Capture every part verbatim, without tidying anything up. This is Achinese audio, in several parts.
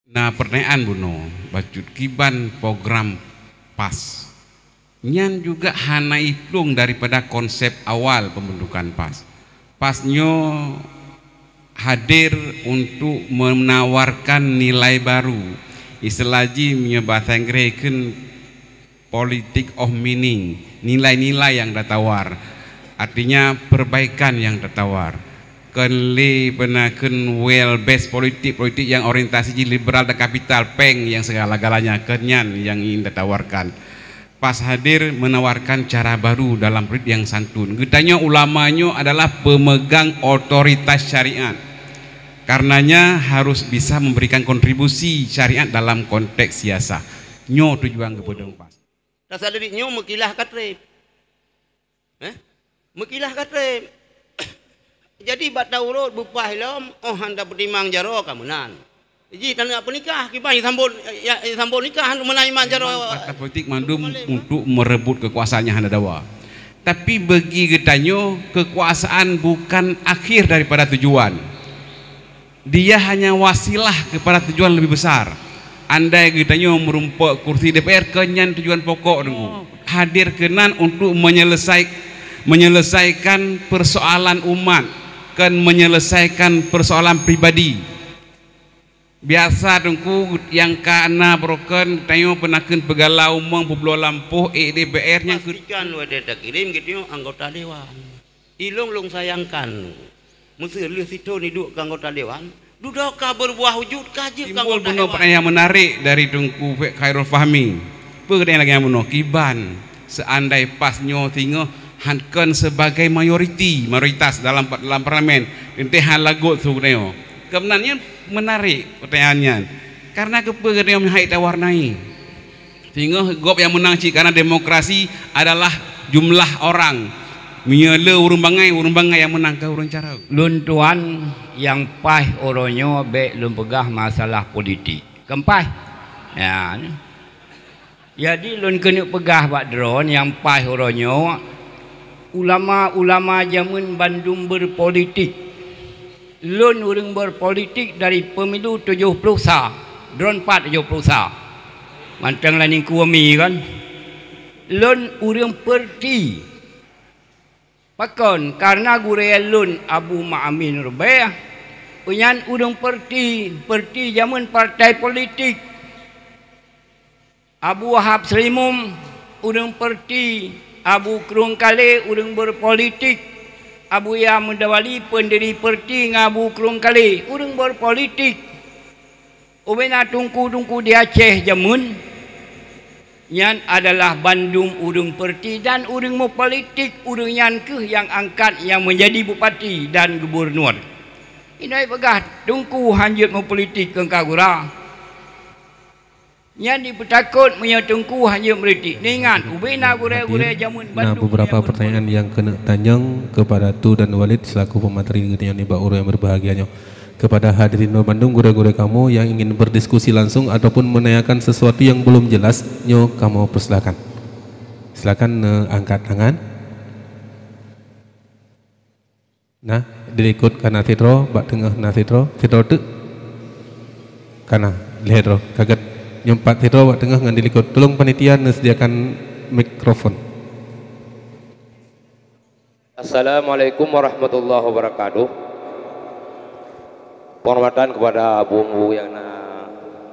Na pertanyaan bunoe, bacut kiban program pas. Nyan juga hana iplueng daripada konsep awal pembentukan pas. Pas nyoe hadir untuk menawarkan nilai baru. Istilah jih meunyoe bahasa Inggréh kheun politik of meaning, nilai-nilai yang tatawar. Artinya perbaikan yang tatawar. Kon lé beuna kheun well based politik, politik yang orientasi jih liberal dan kapital, péng yang segala-galanya, kon nyan yang ingin ditawarkan. Pas hadir menawarkan cara baru dalam politik yang santun. Geutanyoe ulama nyoe adalah pemegang otoritas syariat. Karenanya harus bisa memberikan kontribusi syariat dalam konteks siasah. Nyoe tujuan geupeudong pas. Rasa diri nyoe meukilah ka treb. Eh? Meukilah ka treb. Jadi bak taurot beupah lom, oh hana peutimang jaroe ka meunan. Ji taneuk peunikah, kiban sambot, ya, sambot nikah meunan iman jaroe. Partai politik mandum untuk merebut kekuasaan yang hana dawa. Tapi bagi geutanyoe, kekuasaan bukan akhir daripada tujuan. Dia hanya wasilah kepada tujuan lebih besar. Andai geutanyoe meurumpok kursi D P R, kon nyan tujuan pokok, Teungku. Hadir keunan untuk menyelesai-, menyelesaikan persoalan umat, kon menyelesaikan persoalan pribadi. Biasa, Teungku, nyang ka na broken, tanyoe peunakeun peugala umong, peubloe lampôh, ék D P R nyang keu- Pastikan wadah takirém geutanyoe anggota dewan. Ilong lôn sayangkan, meuseu lheueh sithon iduek keu anggota dewan, dudoe ka berbuah wujud ka jeuet keu anggota dewan. Timbul bunoe pertanyaan menarik dari Teungku Khairul Fahmi. Peue geutanyoe lagèe nyan bunoe? Kiban seandai pas nyoe singoh han kon sebagai mayoriti, mayoritas dalam, dalam parlemen, teuntèe han lagot su geutanyoe. Keunan nyan menarik pertanyaan nyan. Karena keupeue geutanyoe meuhai tawarnai? Singoh gob nyang meunang cit, karena demokrasi adalah jumlah orang. Meunyoe le ureueng bangai, ureueng bangai nyang meunang keu ureueng carông. Lôn tuan, nyang paih uroe nyoe bèk lôn peugah masalah politik. Kon paih? Ya. Jadi lôn keuneuk peugah bak droe nyang paih uroe nyoe, ulama-ulama jameun bandum berpolitik. Lôn ureueng berpolitik dari pemilu tujoh ploh sa, droeneuh pat tujoh ploh sa. Mantong lam ningku umi kan. Lôn ureueng parti. Pakon? Karena gurèe lôn Abu Ma'amin Rubèh, nyan ureueng parti, parti jameun partai politik. Abu Wahab Seulimum, ureueng parti, Abu Krueng Kalé, ureueng berpolitik, Abu Yahya Mudawali, pendiri parti ngon Abu Krueng Kalé, ureueng berpolitik. Ubena teungku-teungku di Aceh jameun nyan adalah bandum ureueng parti dan ureueng meupolitik, ureueng nyan kheueh nyang angkat nyang menjadi bupati dan gubernur. Inai peugah teungku hanjeuet meupolitik keu ka gura. Nyan jipeutakot meunyoe teungku hanjeuet meuritik. Neuingat, ubena gurèe-gurèe jameun bandum. Nah, beberapa pertanyaan yang keuneuk tanyong kepada Tu dan Walid selaku pemateri geutanyoe nibak uroe yang berbahagia nyoe. Kepada hadirin bandum, gurèe-gurèe kamoe yang ingin berdiskusi langsung ataupun menanyakan sesuatu yang belum jelas, nyoe kamoe persilakan. Silakan, eh, angkat tangan. Nah, dilikot kana sidroe, bak teungoh na sidroe, sidroe teuk. Kana, lhèe droe, ka gèt. Nyoe pat sidroe bak teungoh ngon dilikot. Tolong panitia neusediakan mikrofon. Assalamualaikum warahmatullahi wabarakatuh. Penghormatan kepada bu-bu nyang na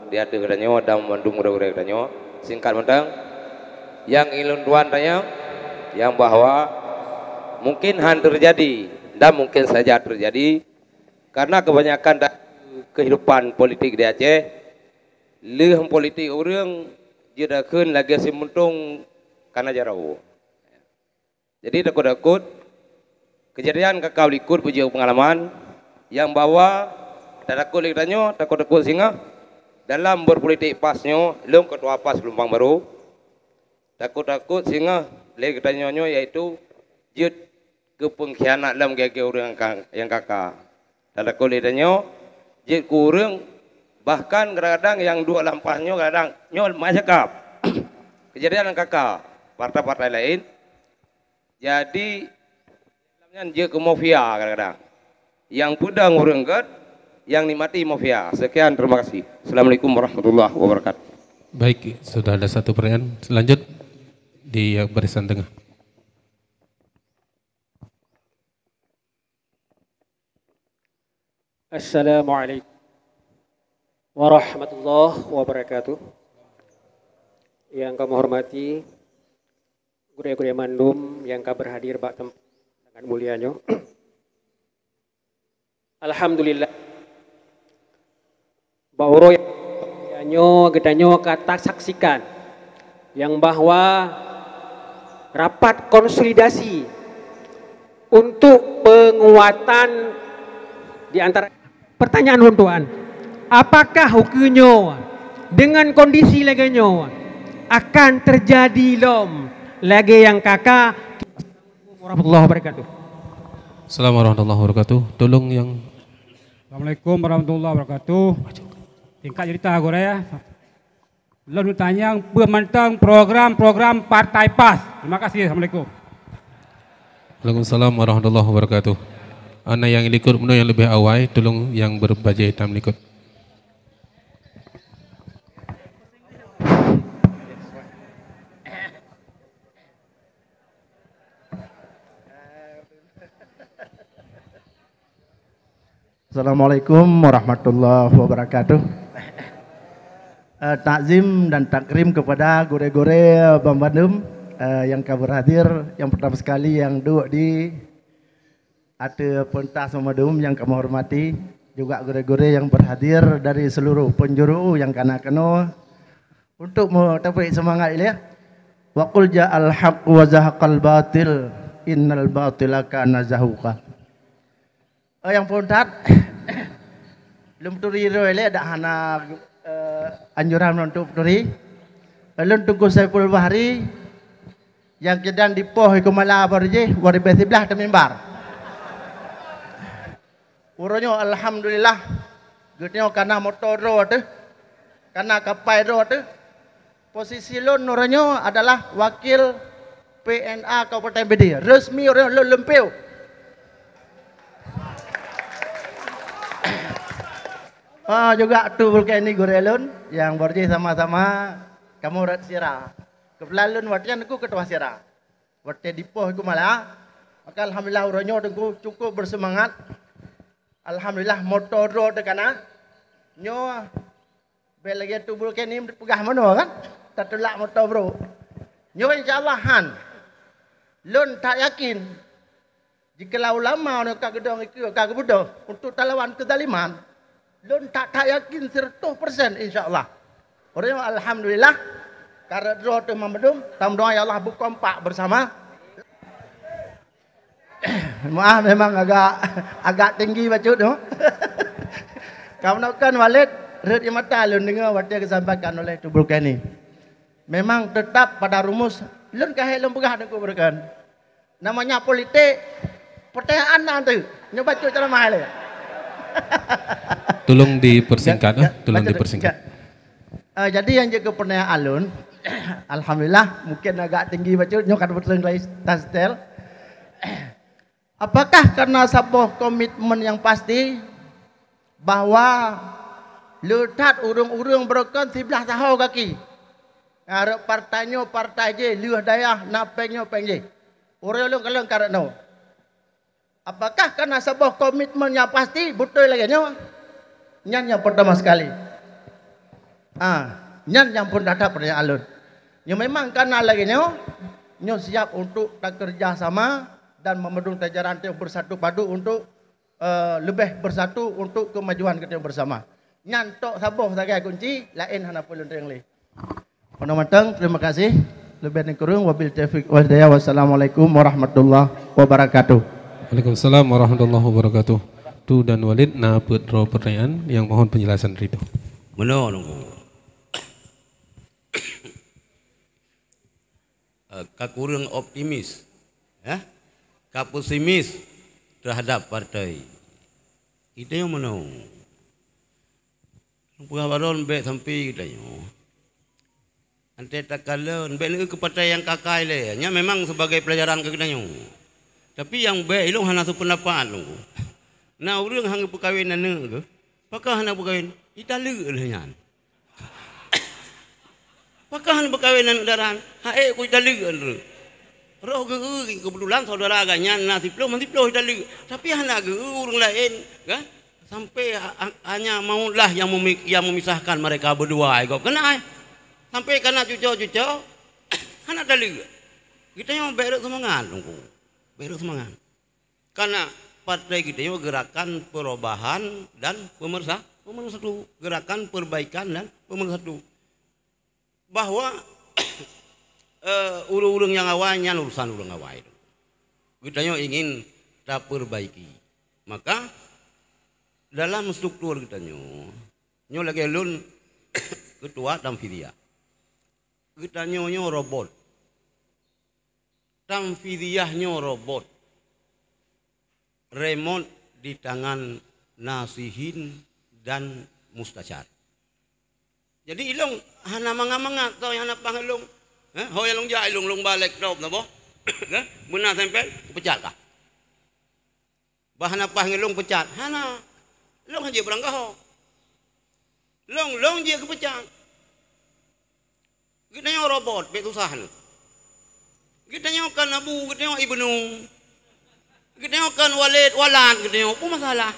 di ateueh geutanyoe dan mandum gurèe-gurèe geutanyoe. Singkat mantong, nyang ulôn tuan tanyong, nyang bahwa mungkin han teujadi dan mungkin saja teujadi karena kebanyakan da-, kehidupan politik di Aceh, lheueh politik ureueng jeuet takheun lagèe simuntong kana jaroe. Jadi, takot-takot, keujadian ka ka likot peujeuet peungalaman, nyang bahwa tatakot lé geutanyoe, takot-takot singoh, dalam berpolitik pas nyoe, lôn keutua pas Pelumpang Barô, takot-takot singoh lé geutanyoe nyoe, yaitu jeuet keu peungkhianat lom gèe-gèe ureueng nyang ka, nyang ka ka. Tatakot lé geutanyoe, jeuet keu ureueng, bahkan kadang-kadang nyang duek lam pas nyoe, kadang nyoe mak cakap. Keujadian nyang ka ka, partai-partai laén, Jadi, nyan jeuet keu mafia kadang-kadang. Nyang peudong ureueng gèt, yang nikmati Mafia. Sekian, terima kasih. Assalamualaikum warahmatullahi wabarakatuh. Baik, sudah ada satu pertanyaan. Selanjut di barisan tengah. Assalamualaikum warahmatullahi wabarakatuh. Yang kami hormati gurée-gurée mandum yang ka berhadir bak tempat sangat mulia nyoe. Alhamdulillah. Bak uroe nyang nyoe geutanyoe ka tasaksikan nyang bahwa rapat konsolidasi untuk penguatan di antara, pertanyaan lôn tuan, apakah ukeue nyoe dengan kondisi lagée nyoe akan terjadi lom lagée nyang ka ka warahmatullahi wabarakatuh. Assalamualaikum warahmatullahi wabarakatuh. Tolong yang Assalamualaikum warahmatullahi wabarakatuh. Singkat cerita, Gurée, ya. Lôn tanyong peue mantong program-program Partai PAS. Terima kasih. Assalamualaikum. Waalaikumsalam warahmatullahi wabarakatuh. Ana yang likot meunoe yang lebih awai, tolong yang berbaju hitam likot. Assalamualaikum warahmatullahi wabarakatuh. Eh, takzim dan takrim kepada gurée-gurée banmandum, eh, yang ka berhadir, yang pertama sekali yang duduk di ateueh pentas banmandum yang kami hormati, juga gurée-gurée yang berhadir dari seluruh penjuru yang kana keunoe. Untuk me-, tapeuék seumangat ilée, "Wa qul ja'al haqq wa zahaqal batil, innal batila kana zahuqa." Oh, nyang phôn that, lôn peuturi droe ilée, dak hana, eh, anjuran lôn untuk peuturi. Lôn Teungku Saiful Bahri, nyang keudan dipoh i Keumala baroe jih, dua ribée siblaih teumimbar. Uroe nyoe alhamdulillah, geutanyoe kana moto droe teuh, kana kapai droe teuh. Posisi lôn uroe nyoe adalah wakil P N A Kabupaten Pidie. Resmi uroe nyoe lôn leumpeu. Ah, juga tu bukan ni gurée lôn, nyang baroe jih sama-sama kamoe rot sira. Keubeutulan lôn watée nyan ku keutua sira. Watée dipoh i Keumala, maka alhamdulillah uroe nyoe Teungku cukup berseumangat. Alhamdulillah moto droe teuh kana. Nyoe bék lagée tubul keunoe peugah meunoe kan? Tatulak moto brôk. Nyoe insya Allah han. Lôn that yakin, jikalau ulama nyoe ka geudong ikeue ka geubeudôh untuk talawan keuzaliman, lôn that-that yakin siratoh persen insya Allah. Uroe nyoe alhamdulillah, ka rot droe teuh mandum, tameudoá ya Allah beukompak beusama. Maaf memang agak, agak tinggi bacut tu. Kamoe kan Walid, rhot ie mata lôn deungoe watée geusampaikan oleh Tubul Keni. Memang tetap pada rumus, lôn ka hék lôn peugah Teungku Burhan. Namanya politik, pertanyaan na tu. Nyoe bacut ceramah lé. Tolong dipersingkat, Ya, eh. ya, Tolong bacut, dipersingkat. ya. Eh, jadi nyang jeuet keu pertanyaan lôn, alhamdulillah, mungkin agak tinggi bacut, nyoe ka beutôi lagi tastel. Apakah karena saboh komitmen nyang pasti bahwa le that ureuëng-ureuëng beureukan siblaih saho gaki? Hareup partai nyoe partai jih, lheueh dayah na péng nyoe péng jih. Ureuëng lôn kalon kareunoe. Apakah karena saboh komitmen nyang pasti beutôi lagée nyoe? Nyan nyang pertama sekali. Ah, nyan nyang pun that-that pertanyaan lôn. Nyoe memang karena lagée nyoe, nyoe siap untuk takeureuja sama dan meumandum jajaran teuh beusatu padu untuk, eh, leubeh beusatu untuk keumajuan geutanyoe beusama. Nyan tok saboh sagai kunci, laén hana peue lôn teueng lé. Peunoh mantong, terima kasih. Leubeh dan kureueng, wabil taufiq wal hidayah. Wassalamualaikum warahmatullahi wabarakatuh. Waalaikumsalam warahmatullahi wabarakatuh. Tu dan Walid na peuet droe pertanyaan nyang mohon penjelasan dari tu. Meunoe nunggu. Eh, ka kureueng optimis, eh? Ka pesimis terhadap partai. Itu yang meunoe. Peugah baron bék sampai geutanyoe. Antée takalon bék neueu keu partai nyang kakai lé. Nyan memang sebagai pelajaran keu geutanyoe. Tapi nyang bék ilong hana seupeundapat lôn. Na ureuëng hana peukawén aneuk geuh. Pakon hana peukawen? Italeuek lheueh nyan. Pakon hana peukawen aneuk dara? Ha'ék ku italeuek lheueh. Roh geu-eu, keubeutulan saudara geuh nyan na siploh, man siploh italeuek. Tapi hana geu-eu ureuëng laén, kan? Sampai ha-, ha-, hanya mautlah yang memi-, yang memisahkan mereka berdua, gob keunan. Sampai kana cuco-cuco, hana taleuek. Geutanyoe bék rhot seumangat, Teungku. Bék rhot seumangat. Karena partai geutanyoe Gerakan Perubahan dan Pemersatu, Pemersatu, Gerakan Perbaikan dan Pemersatu. Bahwa, eh, ureuëng-ureuëng nyang awai nyan urusan ureuëng awai. Geutanyoe ingin tapeurbaiki. Maka dalam struktur geutanyoe, nyoe lagée lôn ketua tanfiziah. Geutanyoe nyoe robot. Tanfiziah nyoe robot. Remote di tangan nasihin dan mustasyar. Jadi ilong hana mangat-mangat tau nyang hana paih ilong. Eh, ho nyang lôn jak ilong, lôn ba laptop na boh. Eh, beuna sampel, kupecat kah? Bah hana paih ngon lôn pecat, hana. Lôn hana jeuet beurangkaho. Lôn, lôn jeuet keupecat. Geutanyoe robot, bék susah nyoe. Geutanyoe kon abu, geutanyoe ibnu. Geutanyoe kon walid, walad, geutanyoe peue masalah.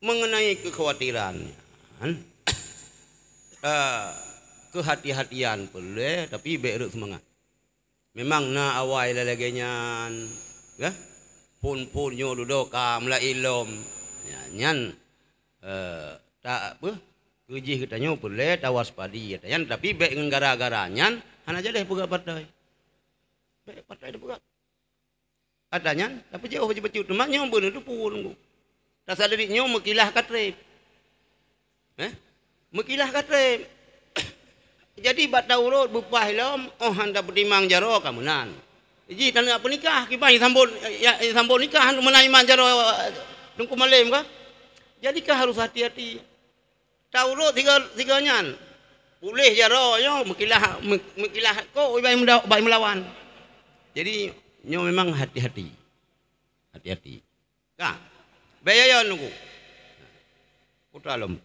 Mengenai kekhawatiran nyan, eh, kehati-hatian peureulée, tapi bék rhot seumangat. Memang na awai lagée nyan, ya. Phon-phon nyoe dudoe ka meulaén lom. Ya, nyan, eh, ta-, apa, keujih geutanyoe peureulée tawaspadi, ya, nyan, tapi bék ngon gara-gara nyan hana jadeh peugah partai. Bék partai teupeugah. Ata nyan, tapi jauh bacut-bacut. Teuma nyoe beuneuteupeu Teungku. Tasadari nyoe meukilah ka treb. Eh? Meukilah ka treb. Jadi bak ta urot beupaih lom, oh hana peutimang jaroe ka meunan. Ji taneuk peunikah, kiban sambot, ya, sambot nikah meunan iman jaroe Teungku Malém ka. Jadi ka harus hati-hati. Ta urot sigoe, sigoe nyan. Puléh jaroe nyoe meukilah, meukilah kok bai meulawan. Jadi nyoe memang hati-hati. Hati-hati. Ka. Bék yo-yo Teungku. Putra lom.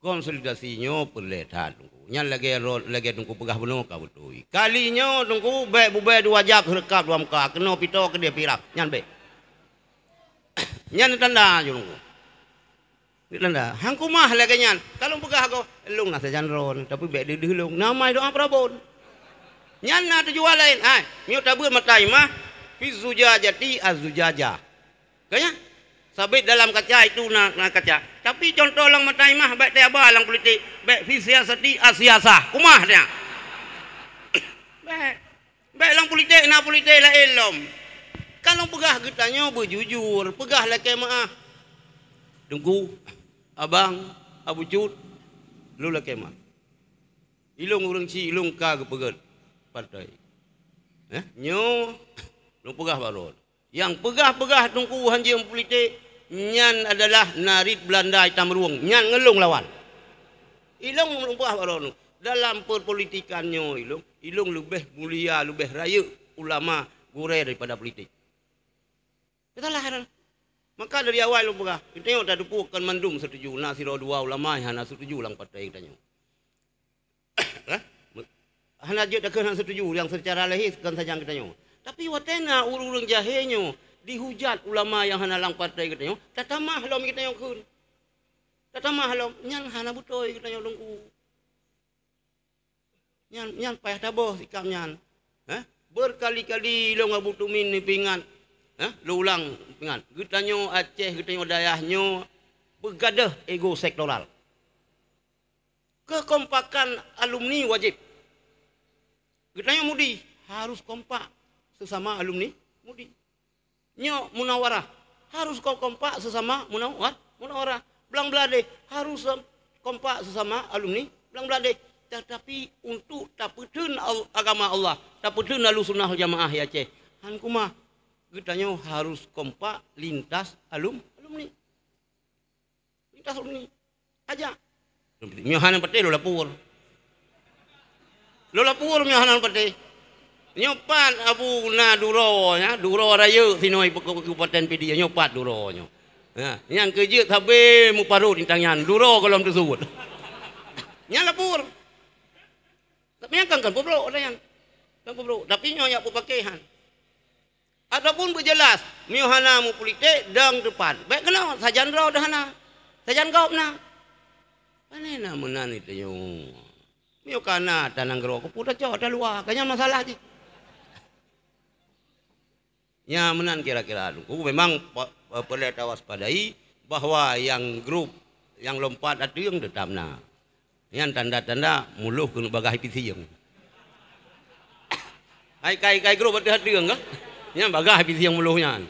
Konsolidasi nyoe peureulée that Teungku. Nyan lagée ro-, lagée Teungku peugah bunoe ka beutôi. Kali nyoe Teungku bék bubé dua jak heureukab dua muka, keunoe pitoe keudeh pirab. Nyan bék. Nyan tanda jih Teungku. Nyan tanda. Hang kumah lagée nyan. Ka lôn peugah goh, lôn na sajan droen, tapi bék deuh-deuh lôn. Na mai doa peurabon. Nyan na tujuan laén. Hai, miyueb tabeuet mata imah, fi zujajati az-zujajah. Ka nyan? Sabit dalam kaca itu na, na kaca. Tapi contoh lam mata imah, bék teuaba lam politik, bék fi siasati as-siasah. Kumah dia. Bék. Bék lam politik, na politik laén lom. Ka lôn peugah geutanyoe beujujur, peugah lakée meuáh. Teungku, abang, Abu Cut, lôn lakée meuáh. Ilong ureuëng si ilong ka geupeugét partai. Eh, nyoe lôn peugah baroe. Nyang peugah-peugah Teungku hanjeuet politik, nyan adalah narit Beulanda itam rueng, nyan ngon lôn lawan. Ilong lumpah baroe nyoe. Dalam perpolitikan nyoe ilong, ilong leubeh mulia, leubeh rayeuk ulama gurée daripada politik. Salah kan? Maka dari awai lôn peugah, geutanyoe tateupeue kon mandum setuju, na sidroe dua ulama nyang hana setuju lam partai geutanyoe. Eh? Hana jeuet takheun hana setuju nyang seucara lahé kon sajan geutanyoe. Tapi watée na ureuëng-ureuëng jahé nyoe dihujat ulama nyang hana lam partai geutanyoe, tatamah lom geutanyoe kheun. Tatamah lom, nyan hana beutôi geutanyoe Teungku. Nyan, nyan payah taboh sikap nyan. Eh? Berkali-kali lôn Abu Tumin neupeuingat. Eh? Lôn ulang peuingat. Geutanyoe Aceh, geutanyoe dayah nyoe peugadôh ego sektoral. Kekompakan alumni wajib. Geutanyoe Mudi harus kompak sesama alumni Mudi. Nyoe Munawarah harus ko-, kompak sesama Munawar-, Munawarah. Blang Bladeh harus kompak sesama alumni Blang Bladeh. Tetapi untuk tapeutheun al-, agama Allah, tapeutheun Ahlussunnah wal Jamaah di Aceh, han kumah, geutanyoe harus kompak lintas alum-, alumni. Lintas alumni. Ajak. Nyoe hana patéh lôn lapor. Lôn lapor nyoe hana patéh. Nyoe pat Abu na Duro nyan, Duro Rayeuk sinoe Kabupaten Pidie, nyoe pat Duro nyoe. Ha, nyang keu jeuet sabe muparot nitang nyan, Duro gohlom teusuet. Nyan lapor. Tapi nyan kan, kan peubrok dah nyan. Kan peubrok. Tapi nyoe yak peupaké han. Ataupun beujeulaih, meunyoe hana meupulitek dong teupat. Bèk keunoe, sajan droe dah hana. Sajan gob na. Pane na meunan itu nyoe. Meunyoe ka na tanang droe, keupeue tacok taluwa, ka nyan masalah jih. Nyan meunan kira-kira. Teungku, memang pa-, pa-, peureulèe tawaspadai bahwa nyang grup nyang lom pat ateueng teutap na. Nyan tanda-tanda muloh keuneuk bagaih pisieng. Hai kai-kai grup ateueh ateueng ka? Nyan bagaih pisieng muloh nyan.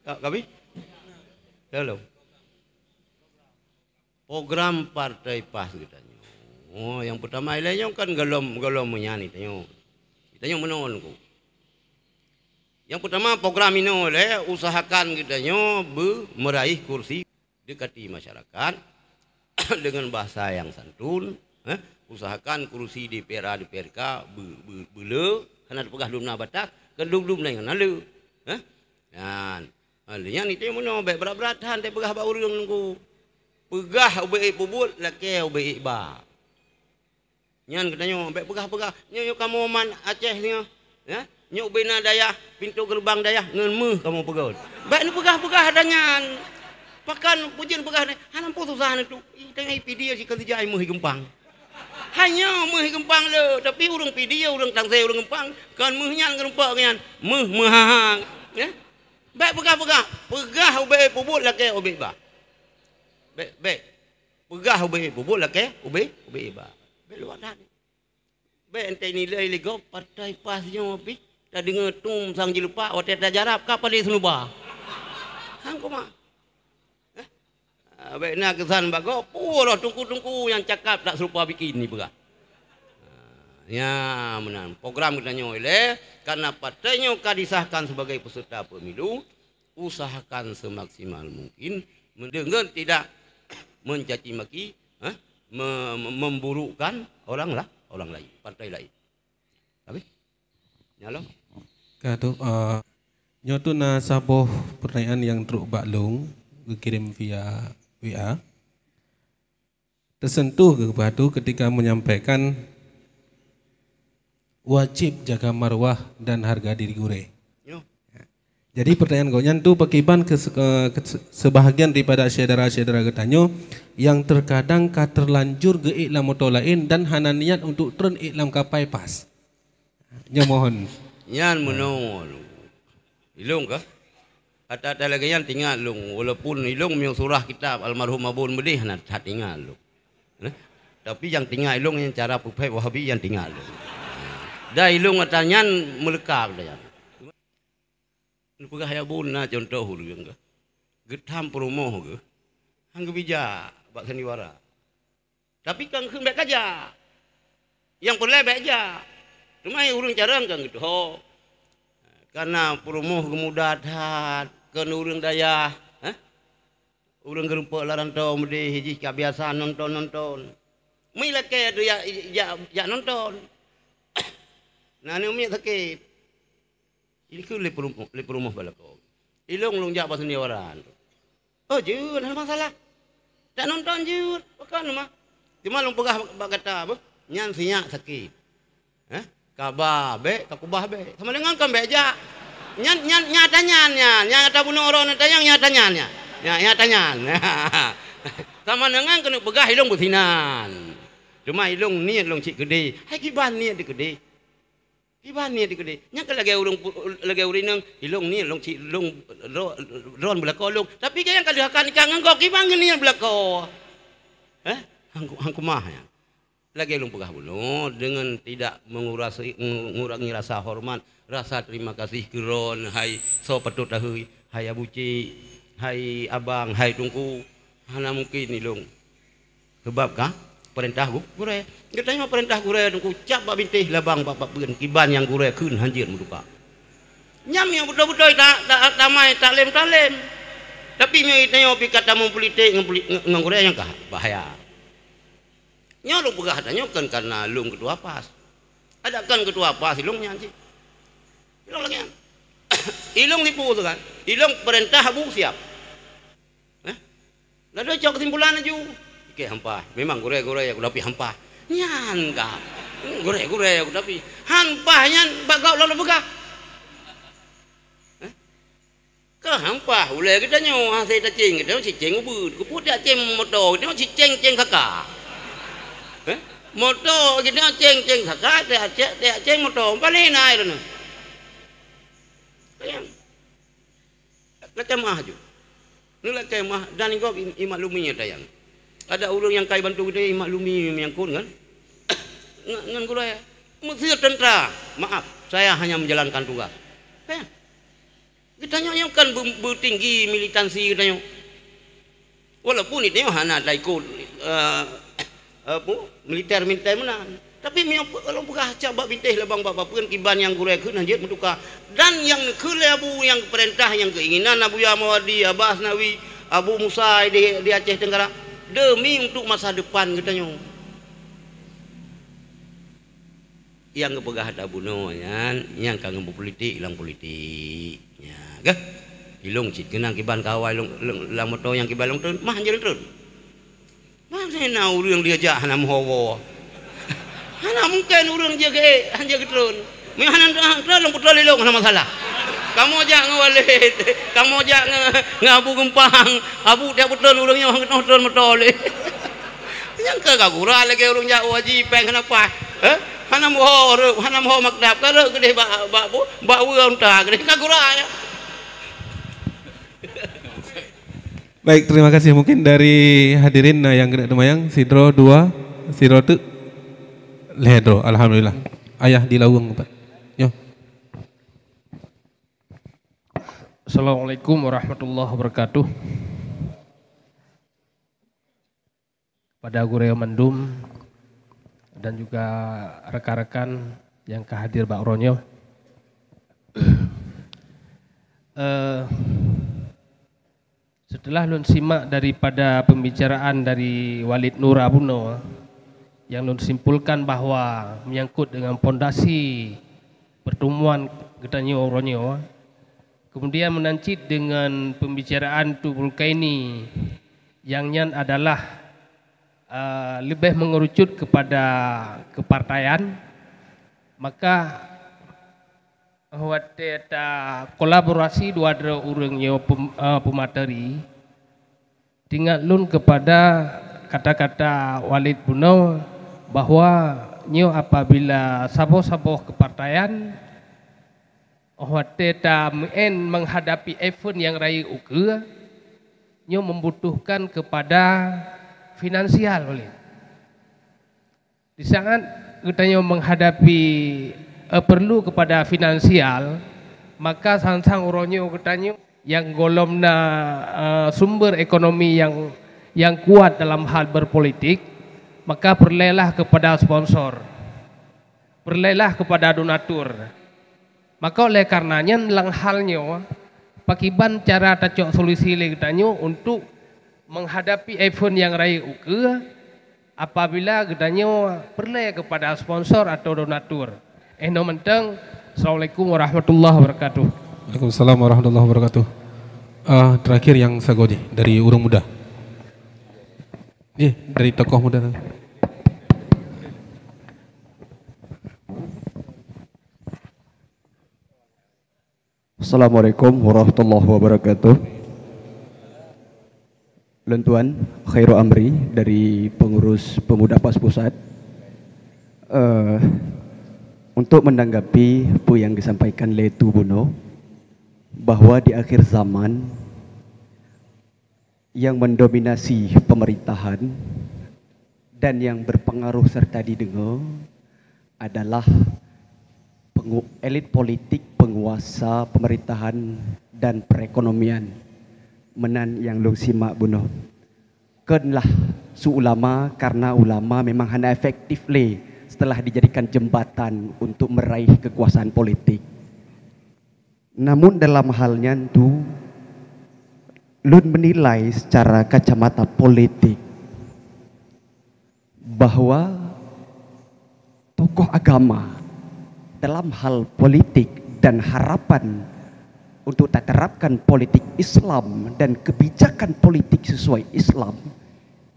Ka, kabi? Belum. Program partai pas geutanyoe. Oh, nyang peutama ilèe nyoe kan gohlom, gohlom meunyan geutanyoe. Geutanyoe meunoe Teungku. Nyang peutama program inoe lé usahakan geutanyoe beu meuraih kursi, dekati masyarakat dengan bahasa nyang santun, eh, usahakan kursi D P R A, D P R K beu-, beu-, beule, hana teupeugah lom na batas, kan dum-dum na nyang na le. Eh? Nyan. Ha, lé nyan itu meunoe, bèk brat-brat that teupeugah bak ureueng Teungku. Peugah ubé ék peubuet, lakèe ubé ék ba. Nyan geutanyoe, bèk peugah-peugah. Nyoe, nyoe kamoe man Aceh nyoe. Ya? Nyoe ubé na dayah, pintoe geureubang dayah, ngon méuh kamoe peugöt. Bèk neupeugah-peugah ata nyan. Pakon peue jeuet neupeugah, hana peue susah neutuek. Ih, teungoh Pidie sikeujah méuh geumpang. Hai nyoe méuh geumpang le, tapi ureueng Pidie, ureueng Tangse, ureueng geumpang, kon méuh nyan geurumpok nyan. Méuh meuhang-hang. Ya? Bèk peugah-peugah. Peugah ubé ék peubuet, lakèe ubé ék ba. Bèk, bèk. Peugah ubé ék peubuet, lakèe ubé, ubé ék ba. Bèk luwah that. Bèk enteuk nilai lé gob, partai pas nyoe pih. Tadeungoe tum sang jilupak, watèe tajarab ka paleng seunuba. Han koma. Eh? Ah, bèk na keusan bak gob, peue roh teungku-teungku nyang cakap tak seurupa bikin ni peugah. Ah, nyan meunan. Program geutanyoe ilèe, karena partai nyoe ka disahkan sebagai peserta pemilu, usahakan semaksimal mungkin, dengan tidak mencaci maki, eh, me-, me-, memburukkan orang lah, orang lain, partai lain. Habis? Nyan lom. Ka tu, eh, nyoe tu na saboh pertanyaan nyang trok bak lôn, geukirém via W A. Tersentuh keuh Pak tu ketika menyampaikan wajib jaga marwah dan harga diri gurèe. Yo. Jadi pertanyaan gobnyan tu, pakriban ke, ke, ke sebahagian daripada syedara-syedara geutanyoe yang terkadang ka terlanjur geuék lam moto laén dan hana niat untuk treun ék lam kapai pas. Nyoe mohon. Nyan meunoe. Ilong kah? Ata-ata lagèe nyan teuingat lôn, walaupun ilong meunyoe surah kitab almarhum Abon Beudeh na that teuingat lôn. Nah, tapi nyang teuingat ilong nyan cara puphèt Wahabi nyang teuingat lôn. Dan ilong ata nyan meuleuka ata nyan. Neupeugah ya Bun na cuntoh ureueng kah. Geutham peurumoh geuh. Han geubijak bak sandiwara. Tapi kan kheun bèk kajak. Nyang peureulèe bèk jak. Teuma ureueng carông kan geutuho. Kana peurumoh geumuda that, kon ureueng dayah, eh? Ureueng geurumpok lam rantau meudeh jih ka biasa nonton-nonton. Mi lakèe tu jak, jak, jak nonton. Na aneuk miet sakét. Ini keu lé peurumoh, lé peurumoh bak lakoe. Ilong lôn jak bak sandiwara. Oh, jeuet, hana masalah. Tak nonton jeuet, pakon mah. Cuma lôn peugah bak gata, beuh, nyan sinyak sakét. Eh? Kaba bèk, kakubah bèk. Sama dengan kon bèk jak. Nyan, nyan, nyata nyan, nyan. Nyang gata bunoe uroe nyan tanyong nyata nyan, nyan. Nya, nyata nyan. Sama dengan keuneuk peugah ilong beusinan. Cuma ilong niet lôn cit keudeh. Hai kiban niet di keudeh. Kiban niet di keudeh. Nyan keuh lagèe ureueng pu-, lagèe ureueng inong, ilong niet lôn cit, lôn dro-, droen beulakoe lôn. Tapi gobnyan ka lheueh akan nikah ngon gob, kiban niet beulakoe. Eh? Han ku-, han kumaha nyan. Lagèe lôn peugah bunoe, dengan tidak mengurasi-, mengurangi rasa hormat, rasa terima kasih keu droen, hai soe patôt tahôi, hai Abu Cik, hai Abang, hai Teungku, hana mungkin ilong. Sabab ka peurintah gu-, gurèe. Geutanyoe peurintah gurèe Teungku, cap bak bintéh labang bak, bak peuen, kiban nyang gurèe kheun hanjeuet meutuka. Nyan nyang beutôi-beutôi ta-, ta-, tamai taklém-taklém. Tapi meunyoe tanyoe pih ka tamong politik ngon poli-, ngon, ngon gurèe, nyan ka bahaya. Nyoe lôn peugah tanyoe kon karena lôn keutua pas. Ada kan ketua apa silong nyan cit. Ilong lagèe nyan. Ilong tipu tu kan. Ilong perintah Abu siap. Eh? Lalu cok kesimpulan laju. Oke, hampa. Memang gurèe-gurèe aku dapi hampa. Nyan ka. Gurèe-gurèe aku dapi. Hampa nyan bak gob lalu peugah. Eh? Ka hampa ulèe geutanyoe hase taceng, geutanyoe ciceng ubeut. Keupeue tiak ceng moto, geutanyoe ciceng-ceng kaka. Eh? Moto geutanyoe ceng-ceng kaka, tiak ceng, tiak ceng moto. Pane na droeneuh? Sayang. Lacamah ju. Neulacamah dan gob i-, imaklumi tayang. Ada ureueng nyang kai bantu geutanyoe imaklumi menyangkut ngon, ngon, ngon gurèe. Meuseu tentara, maaf, saya hanya menjalankan tugas. Kan? Geutanyoe nyoe kan beu-, beutinggi militansi geutanyoe. Walaupun geutanyoe hana taikot, eh, apa, militer-militer meunan. Tapi meunyoe pe-, kalau peugah cak bak bintéh labang bak papeuen kiban nyang gurèe kheun hanjeuet meutuka. Dan nyang neukheun lé Abu nyang geupeurintah nyang keinginan Abuya Mawardi, Abah Asnawi, Abu Musa di, di Aceh Tenggara. Demi untuk masa depan geutanyoe. Nyang geupeugah ata bunoe nyan, nyang ka ngon politik, lam politik. Nya, gah. Ilong cit keunong kiban kawai long, long, lam moto nyang kiban long treun, mah hanjeuet treun. Mah na ureueng diajak hana meuho woe. Hana mungken ureueng jeuet geuék, hanjeuet geutreun. Meuhana treun, long putol ilong hana masalah. Kamoe jak ngon Walid, kamoe jak ngon, ngon Abu Geumpang, Abu tiep putol ureueng nyoe hana treun moto lé. Nyang ka gura lagèe ureueng jak haji péng hana paih. Eh? Hana meuho reueb, hana meuho maktab, ka reueb keudeh bak, bak, bak, bak weue unta keudeh ka gura nyan. Baik, terima kasih. Mungkin dari hadirin, nah, nyang keuneuk teumayang, sidroe, dua, sidroe teuk, lhèe droe. Alhamdulillah. Ayah di laweueng, Pak. Nyoh. Assalamualaikum warahmatullahi wabarakatuh. Kepada gurèe mandum dan juga rekan-rekan nyang ka hadir bak uroe nyoe. Eh, setelah lôn simak daripada pembicaraan dari Walid Nura bunoe, nyang lôn simpulkan bahwa menyangkut dengan pondasi pertemuan geutanyoe uroe nyoe, kemudian meunan cit dengan pembicaraan Tubul Kaini, nyang nyan adalah, eh, leubeh mengerucut kepada kepartaian, maka watèe ta kolaborasi dua droe ureueng nyoe pem-, eh, peumateri, teuingat lôn kepada kata-kata Walid bunoe bahwa nyoe apabila saboh-saboh kepartaian, oh watèe ta meu'en menghadapi event nyang rayeuk ukeue, nyoe membutuhkan kepada finansial, Walid. Di saat geutanyoe menghadapi, eh, perlu kepada finansial, maka sang-sang uroe nyoe geutanyoe nyang gohlom na, eh, sumber ekonomi nyang, nyang kuat dalam hal berpolitik, maka peureulèelah kepada sponsor, peureulèelah kepada donatur. Maka oleh karena nyan lam hal nyoe, pakiban cara tacok solusi lé geutanyoe untuk menghadapi event nyang rayeuk ukeue apabila geutanyoe peureulèe kepada sponsor atau donatur. Eh, nyoe mantong. Assalamualaikum warahmatullahi wabarakatuh. Waalaikumsalam warahmatullahi wabarakatuh. Ah, terakhir nyang sagoe jih dari ureueng muda. Jih, dari tokoh muda. Assalamualaikum warahmatullahi wabarakatuh. Lôn tuan Khairul Amri dari pengurus pemuda pas pusat. Eh, untuk menanggapi apa yang disampaikan lé Tu Buno, bahwa di akhir zaman yang mendominasi pemerintahan dan yang berpengaruh serta didengar adalah pengu-, elit politik, penguasa pemerintahan dan perekonomian. Meunan nyang lôn simak bunoe. Kon lah su ulama, karena ulama memang hana efektif lé setelah dijadikan jembatan untuk meraih kekuasaan politik. Namun dalam hal nyan tu, lôn menilai secara kacamata politik bahwa tokoh agama dalam hal politik dan harapan untuk taterapkan politik Islam dan kebijakan politik sesuai Islam,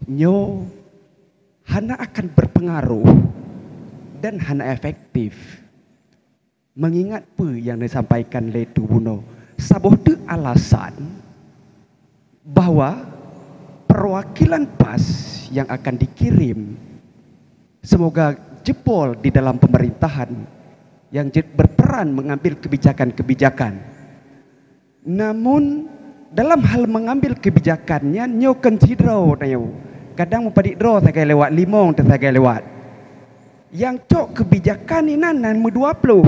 nyoe hana akan berpengaruh dan hana efektif. Mengingat peue nyang disampaikan lé Teungku bunoe, saboh teuk alasan bahwa perwakilan PAS yang akan dikirim semoga jebol di dalam pemerintahan yang je-, berperan mengambil kebijakan-kebijakan. Namun, dalam hal mengambil kebijakan nyan, nyoe kon sidroe tanyoe. Kadang meupadit droe sagai lewat, limong teusagai lewat. Nyang cok keubijakan inan na meudua ploh.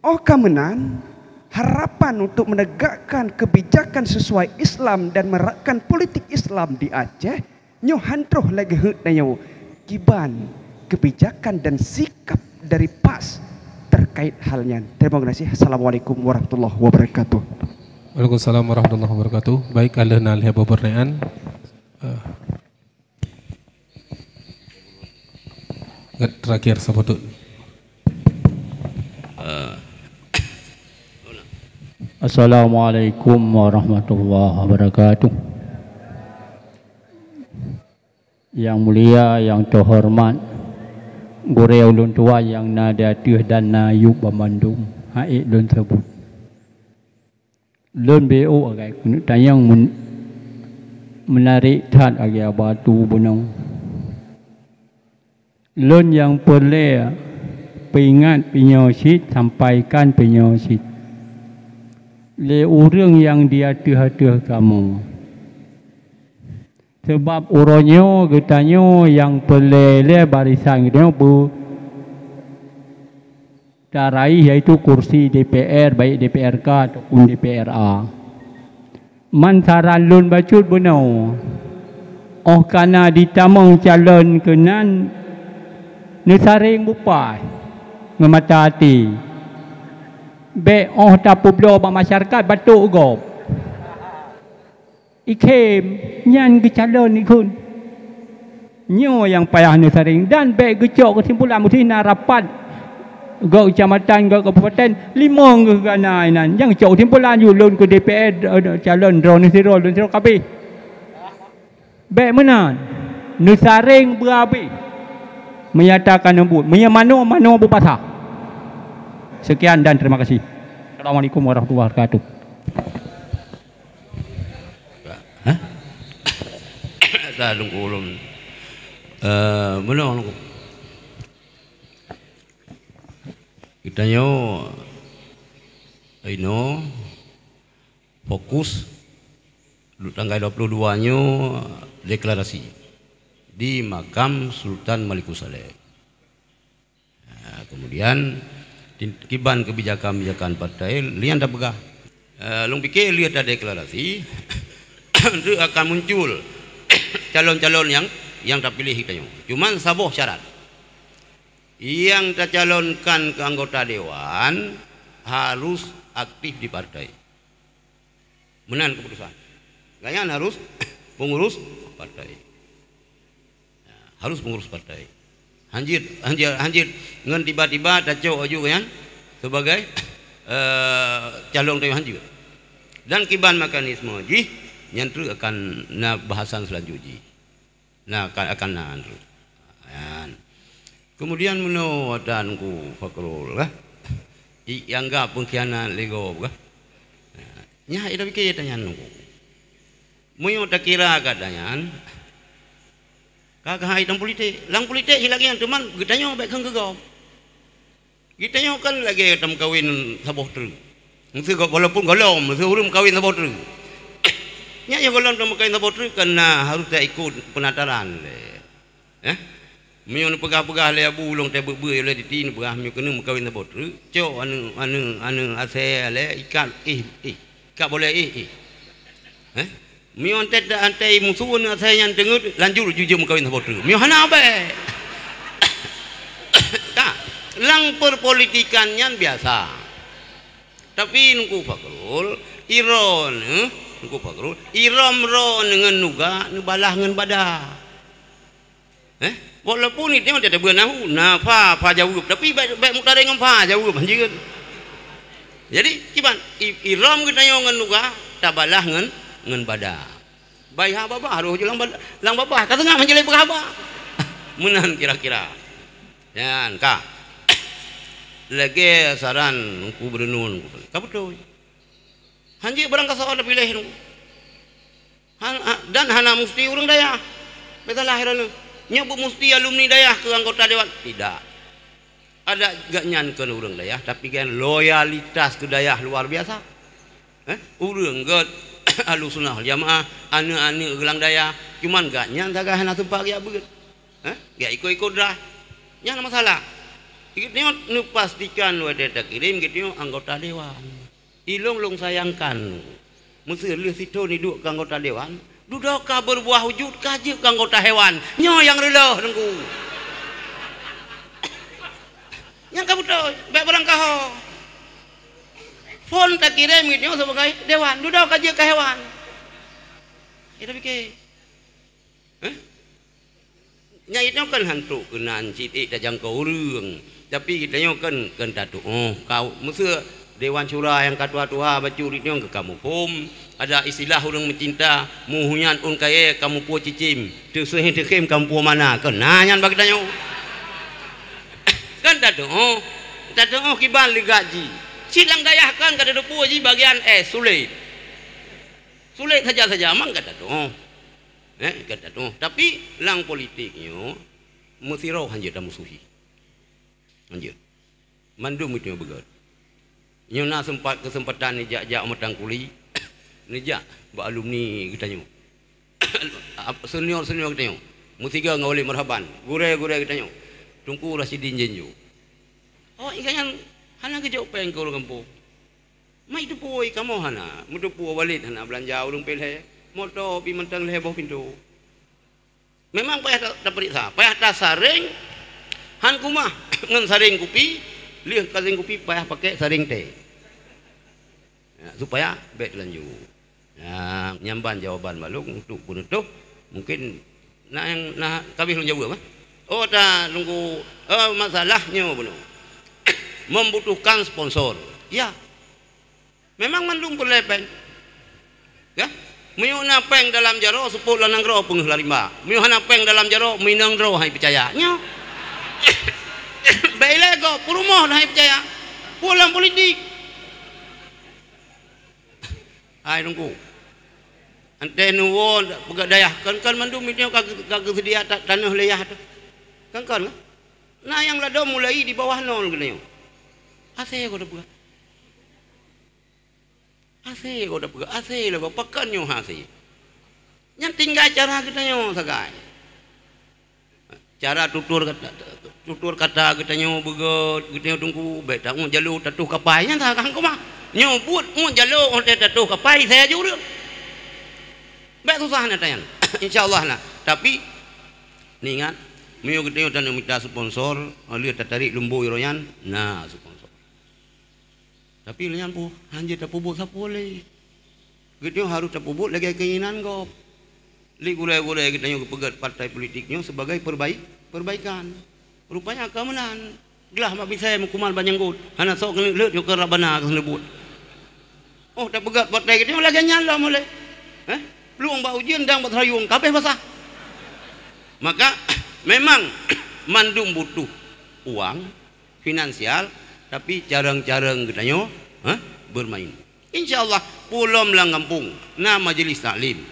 Óh ka meunan, harapan untuk menegakkan kebijakan sesuai Islam dan menerapkan politik Islam di Aceh, nyoe han troh lagée heuet tanyoe kiban keubijakan dan sikap dari PAS terkait hal nyan. Terima kasih. Assalamualaikum warahmatullahi wabarakatuh. Waalaikumsalam warahmatullahi wabarakatuh. Baik, ka lheueh na lhée boh pertanyaan. Eh, Terakhir saboh teuk. Assalamualaikum warahmatullahi wabarakatuh. Yang mulia, yang terhormat, gurée ulôn tuan nyang na di ateueh dan na yub banmandum, han ék lôn seubut. Lôn B O agak keuneuk tanyong men-, menarik that agak batu bunoe. Lôn nyang peureulée peuingat pinyoe cit, sampaikan pinyoe cit lé ureuëng nyang di ateueh-ateueh kamoe. Sabab uroe nyoe geutanyoe nyang peureulée lé barisan geutanyoe beu taraih, yaitu kursi D P R, baik D P R K ataupun D P R A. Man saran lôn bacut bunoe, óh ka na jitamong calon keunan, neusaréng beupaih ngon mata até. Bék óh tapeubloe bak masyarakat batok gob. Ikhém nyan geucalon ikheun. Nyoe nyang payah neusaréng dan bék geucok keusimpulan meusti na rapat gok keucamatan, gok kabupaten, limong geuh gana inan. Nyang geucok keusimpulan ju lôn keu D P R, eh, calon droeneuh sidroe, lôn sidroe kabéh. Bék meunan, neusaréng beuabéh. Meunyo ata ka neubuet, meunyo manoe, manoe beubasah. Sekian dan terima kasih. Assalamualaikum warahmatullahi wabarakatuh. Hah? Dah lungkul ulôn. Eh, meunoe lungkul. Geutanyoe inoe fokus tanggai dua puluh dua nyoe deklarasi di makam Sultan Malikussaleh. Ha, kemudian, tin-, kiban kebijakan-kebijakan partai, lian tapeugah. Eh, lôn pike lheueh tadeklarasi, tu akan muncul calon-calon nyang, nyang tapiléh geutanyoe. Cuman saboh syarat. Nyang tacalonkan keu anggota dewan harus aktif di partai. Meunan keuputusan. Gobnyan harus peungurus partai. Ya, harus peungurus partai. Hanjeuet, hanjeuet, hanjeuet ngon tiba-tiba tacok aju nyan sebagai, eh, calon teuh hanjeuet. Dan kiban mekanisme jih, nyan treuk akan na bahasan seulanjut jih. Nah, ka-, akan na. Nyan. Kemudian meunoe ata Teungku Fakhrul kah? I-, ianggap pengkhianat lé gob kah? Nyan, ita pike ata nyan Teungku. Meunyoe takira gata nyan, ka keuhai lam politik. Lam politik hi lagée nyan, teuma geutanyoe bék kheun keu gob. Geutanyoe kan lagée tameukawen saboh treuk. Meuseu go-, walaupun gohlom, meuseu ureuëng meukawen saboh treuk. Nyan nyang gohlom tameukawen saboh treuk kan na harôh taikot peunataran lé. Eh? Meunyoe neupeugah-peugah lé abu lôn teuh beuet-beuet lé diti neupeugah meunyoe keuneuk meukawen saboh treuk, cok aneuëk, aneuëk, aneuëk asée lé ikat, ih, ih. Ka boleh, ih, ih. Eh? Meunyoe antée, antée musoh nyoe asai nyan teungeut, lanjut jujur meukawen saboh treuk. Meunyoe hana bék. Ka, lam perpolitikan nyan biasa. Tapi Teungku Fakhrul, iroe neuh, Teungku Fakhrul, iroe meuro ngon nuga, neubalah ngon bada. Eh? Walaupun itu teutabeuet nahu, na fa, fa jaweueb, tapi bèk, bèk mutadek ngon fa jaweueb, hanjeuet. Jadi, kiban, i-, irom geutanyoe ngon lugha, tabalah ngon, ngon bada. Bai ha babah, roh jeuet lam bada, lam babah, ka seungab hanjeuet lé peugah haba. Meunan kira-kira. Nyan ka. Lagèe saran Teungku Beureunon, ka beutôi. Hanjeuet barang kasoe tapiléh nyoe. Han-, ha-, dan hana musti ureueng dayah. Bèk salah droeneuh. Nyoe beu musti alumni dayah keu anggota dewan? Tidak. Adak gobnyan kon ureueng dayah, tapi kan loyalitas keu dayah luar biasa. Eh, ureueng gèt Ahlussunnah wal Jamaah, aneuk-aneuk geulang dayah, cuman gobnyan sagai hana seumpat geujak beuet. Eh, geujak ikot-ikot drah. Nyan masalah. Geutanyoe neupastikan watèe takirém geutanyoe anggota dewan. Ilôn lôn sayangkan, meuseu lheueh sithôn iduek keu anggota dewan, dudoe ka beureubuah wujud ka jeuet keu anggota hewan. Nyoe nyang reuloh Teungku. Nyang ka beutôi, bèk barangkaho. Phôn takirém geutanyoe sibagai dewan, dudoe ka jeuet keu hewan. Kita pikir. Hah? Nyan geutanyoe kan han trok keunan cit ék tajangkau ureueng, tapi geutanyoe kan, kan tatu'oh. Ka meuseu dewan syura nyang ka tuha-tuha bacut geutanyoe ka muphom, ada istilah ureueng meucinta, muhunyan ôn kayèe ka muphom cicém, teuseuh teukhém ka muphom mana, kan na nyan bak geutanyoe. Kan tatu'oh, tatu'oh kiban ligat jih. Cit lam dayah kan ka tateupeue jih bagian, eh, sulet. Sulet saja-saja, mang ka tatu'oh. Eh, ka tatu'oh. Tapi lam politik nyoe, meusidroe hanjeuet tamusuhi. Hanjeuet. Mandum geutanyoe beugèt. Nyoe na seumpat keuseumpatan neujak-jak u Matang Kuli, neujak bak alumni geutanyoe. Senior-senior geutanyoe. Meusigoe ngon Walid Marhaban, gurèe-gurèe geutanyoe. Teungku Rasyidin Jenjo. Oh, ié nyan hana geujok pèng keu ureueng gampông. Mai teupeu kamoe hana, meuteupeu Walid hana beulanja ureueng pih lhèe, moto pih mantong lhèe boh pintoe. Memang payah ta-, tapeuriksa, payah tasaréng, han keumah ngon saréng kupi, lheueh ka saréng kupi payah pakai saréng teh. Ya, supaya bèk teulanjur. Nah, nyan ban jawaban bak lôn untuk penutup. Mungkin na nyang na ka abéh lôn jaweueb, eh? Oh, ta Teungku, eh, masalah nyoe bunoe. Membutuhkan sponsor. Ya. Memang mandum peureulèe pèng. Ya. Meunyoe na pèng dalam jaroe, seupôt lam nanggroe peungeuh lam rimba. Meunyoe hana pèng dalam jaroe, meuinong droe han peucaya. Nyoe. Bèk ilèe gob, peurumoh han peucaya. Peue lam politik. Hai Teungku. Entah neuwoe peugah dayah, kan, kan mandum nyoe ka, ka geuseudia ta-, tanoh lé yah teuh. Kan, kan, kan? Na nyang ladôm mulai di bawah nol geutanyoe. Hasé gob tapeugah. Hasé gob tapeugah, hasé lah gob, pakon nyoe hasé. Nyan tinggai cara geutanyoe sagai. Cara tutur kata, tutur kata geutanyoe beugèt, geutanyoe Teungku, bèk ta-, ngon jaloe tatuh kapai, nyan sagai keu mah. Nyoe buet ngon jaloe 'oh tatuh kapai, saya jureueng. Bèk susah na tanyan. Insya Allah na. Tapi, ingat, meunyoe geutanyoe taneuk mita sponsor, lheueh tatarék lumbôi uroe nyan, na sponsor. Tapi lé nyan pun, hanjeuet tapeubuet sapeue lé. Geutanyoe harôh tapeubuet lagèe keinginan gob. Lé gurèe-gurèe geutanyoe geupeugèt partai politik nyoe sebagai perbai-, perbaikan. Rupanya ka meunan. Glah mak bisai meukuman bak nyanggot. Hana sok keuneuk leuet nyoe keu Rabbana keu seuneubut. Oh, tapeugèt partai geutanyoe lagèe nyan lom ulèe. Heh? Plueng bak ujeuen dang bak seurayueng, ka abéh basah. Maka, memang mandum butuh uang, finansial, tapi carông-carông geutanyoe, ha, bermain. Insya Allah, peue lom lam gampông na majlis taklim.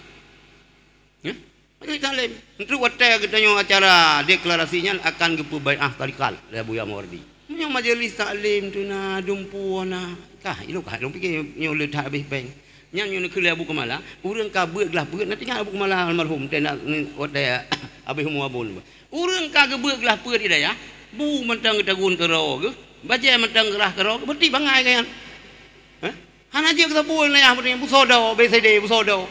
Ya? Majlis taklim. Untuk watèe geutanyoe acara deklarasi nyan akan geupeubaiah tarekat lé Buya Mawardi. Meunyoe majlis taklim tu na dumpeue na, kah ilôn kah ilôn pike nyoe le that habéh pèng. Nyan nyoe neukheun lé Abu Keumala, ureueng ka beuet glah beuet, na teuingat Abu Keumala almarhum, teuh na, watèe habéh umu abon. Ureueng ka geubeuet glah peuet di dayah, bu mantong geutagun keudroe geuh, bajèe mantong geurah keudroe geuh, beurati bangai geuh nyan. Hah? Hana jeuet keu sapeue nyan, beurati busoe do, B C D busoe do.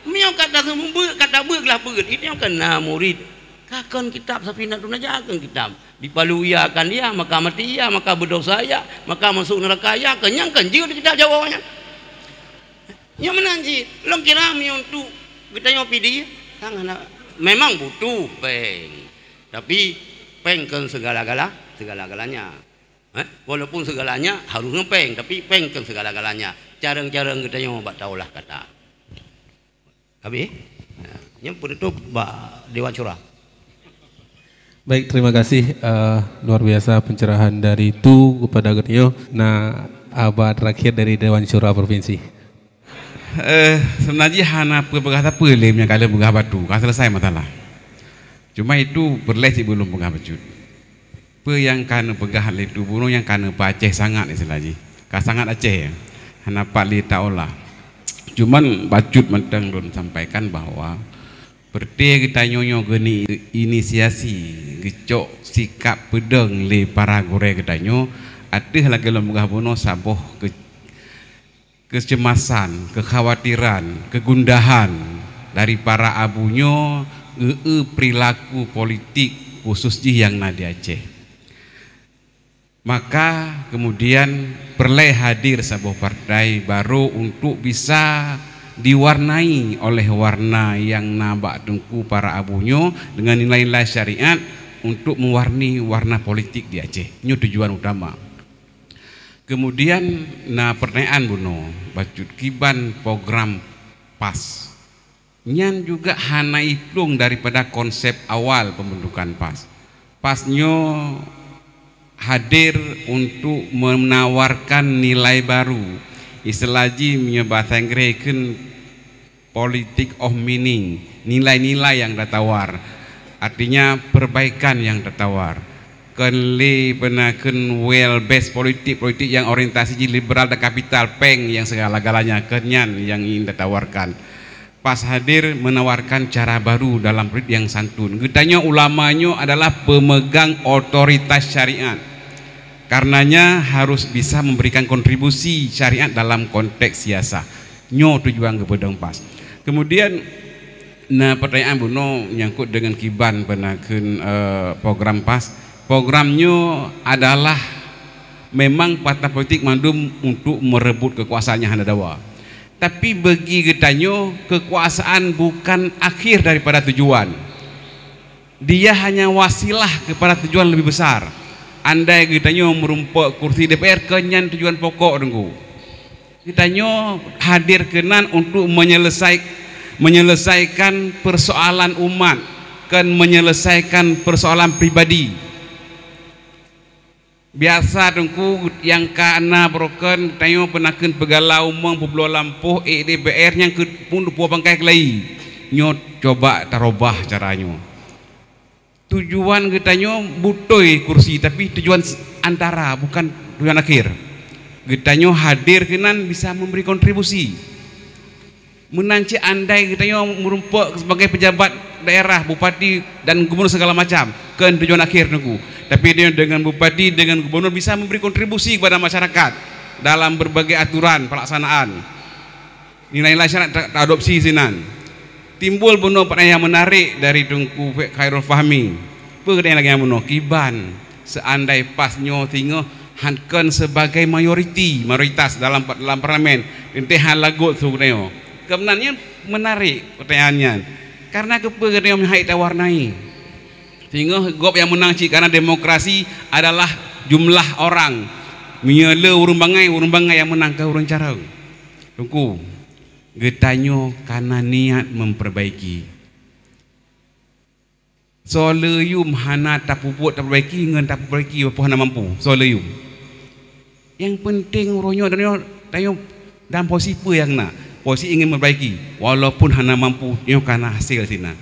Meunyoe ka taseumeubeuet, ka tabeuet glah peuet, itu nyoe kan na murit. Ka kon kitab Safinatun Najah, kon kitab. Dipalu ia akan dia, maka mati ia, maka berdosa ia, maka masuk neraka ia, kon nyan kon jeuet di kitab Jawoe nyan. Nyoe meunan cit, lôn kira meunyoe untuk geutanyoe P D, sang hana, Memang butuh péng, tapi péng kon segala-gala, segala-galanya. Eh, walaupun segalanya harus ngon péng, tapi péng kon segala-galanya. Carông-carông geutanyoe bak taulah kata. Habis? Nyan penutup bak Dewan Syura. Baik, terima kasih, eh, luar biasa pencerahan dari Tu kepada geutanyoe. Nah, aba terakhir dari Dewan Syura Provinsi. Eh, sebenarnya hana peue peugah sapeue lé meunyo ka lheueh peugah bak Tu, ka selesai masalah. Cuma itu peureulée cit ulôn peugah bacut. Peue nyang ka neupeugah lé Tu bunoe nyang ka neupa Aceh sangat istilah jih. Ka sangat Aceh, hana pat lé taolah. Cuman bacut mantong lôn sampaikan bahwa peureuté geutanyoe nyoe geuni inisiasi, geucok sikap peudong lé para gurée geutanyoe ateueh lagée lôn peugah bunoe saboh keu-, keucemasan, kekhawatiran, kegundahan dari para abu nyoe eu-eu perilaku politik khusus jih nyang na di Aceh. Maka kemudian peureulée hadir saboh partai baru untuk bisa diwarnai oleh warna nyang na bak teungku para abu nyoe dengan nilai-nilai syariat untuk mewarni warna politik di Aceh. Nyoe tujuan utama. Kemudian na pertanyaan bunoe, bacut kiban program pas. Nyan juga hana iplueng daripada konsep awal pembentukan pas. Pas nyoe hadir untuk menawarkan nilai baru. Istilah jih meunyoe bahasa Inggréh kheun politic of meaning, nilai-nilai yang tatawar. Artinya perbaikan yang tatawar. Kon lé beuna kheun well based politik, politik yang orientasi jih liberal dan kapital, péng yang segala-galanya, kon nyan yang ingin tatawarkan. Pas hadir menawarkan cara baru dalam politik yang santun. Geutanyoe ulama nyoe adalah pemegang otoritas syariat. Karenanya harus bisa memberikan kontribusi syariat dalam konteks siasah. Nyoe tujuan geupeudong pas. Kemudian na pertanyaan bunoe nyangkut dengan kiban beuna kheun, eh, program pas. Program nyoe adalah memang partai politik mandum untuk merebut kekuasaan nyang hana dawa. Tapi bagi geutanyoe, kekuasaan bukan akhir daripada tujuan. Dia hanya wasilah kepada tujuan lebih besar. Andai geutanyoe meurumpok kursi D P R, kon nyan tujuan pokok, Teungku. Geutanyoe hadir keunan untuk menyelesai-, menyelesaikan persoalan umat, kon menyelesaikan persoalan pribadi. Biasa Teungku nyang ka na broken, tanyoe peunakeun peugala umong peubloe lampôh, ék D P R nyang keu pun dupoe pangkai keulayi. Nyoe coba tarubah cara nyoe. Tujuan geutanyoe beutôi kursi, tapi tujuan s-, antara, bukan tujuan akhir. Geutanyoe hadir keunan bisa memberi kontribusi. Meunan cit andai geutanyoe meurumpok sebagai pejabat daerah, bupati dan gubernur segala macam, kon tujuan akhir Teungku. Tapi dengan bupati, dengan gubernur bisa memberi kontribusi kepada masyarakat dalam berbagai aturan pelaksanaan. Nilai-nilai syariat ta-, taadopsi sinan. Timbul bunoe pertanyaan menarik dari Teungku Khairul Fahmi. Peue geutanyoe lagée nyan bunoe? Kiban seandai pas nyoe singoh han kon sebagai mayoriti, mayoritas dalam, dalam parlemen, teuntée han lagot su geutanyoe. Keunan nyan menarik pertanyaan nyan. Karena keupeue geutanyoe meuhai tawarnai? Singoh gob nyang meunang cit, karena demokrasi adalah jumlah orang. Meunyoe le ureuëng bangai, ureuëng bangai nyang meunang, kon ureuëng carông. Teungku, geutanyoe kana niat memperbaiki. Soe le yum hana tapeubuet taperbaiki ngon taperbaiki walaupun hana mampu. Soe le yum. Nyang penting uroe nyoe tanyoe, tanyoe dalam posisi peue nyang na. Posisi ingin memperbaiki walaupun hana mampu, nyoe kana hasil sinan.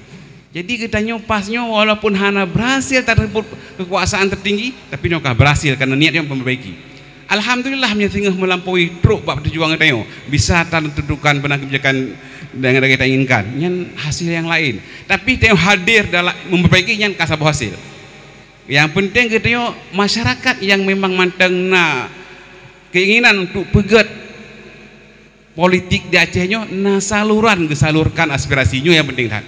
Jadi geutanyoe pas nyoe walaupun hana berhasil tarebut kekuasaan tertinggi, tapi nyoe ka berhasil karena niat nyoe memperbaiki. Alhamdulillah, meunyoe singoh meulampaui trok bak tujuan geutanyoe, bisa tantutukan beuna kebijakan nyang lagée tainginkan, nyan hasil nyang laén. Tapi tanyoe hadir dalam memperbaiki, nyan ka saboh hasil. Nyang penting geutanyoe masyarakat nyang memang mantong na keinginan untuk peugét politik di Aceh nyoe na saluran geusalurkan aspirasi nyoe nyang penting that.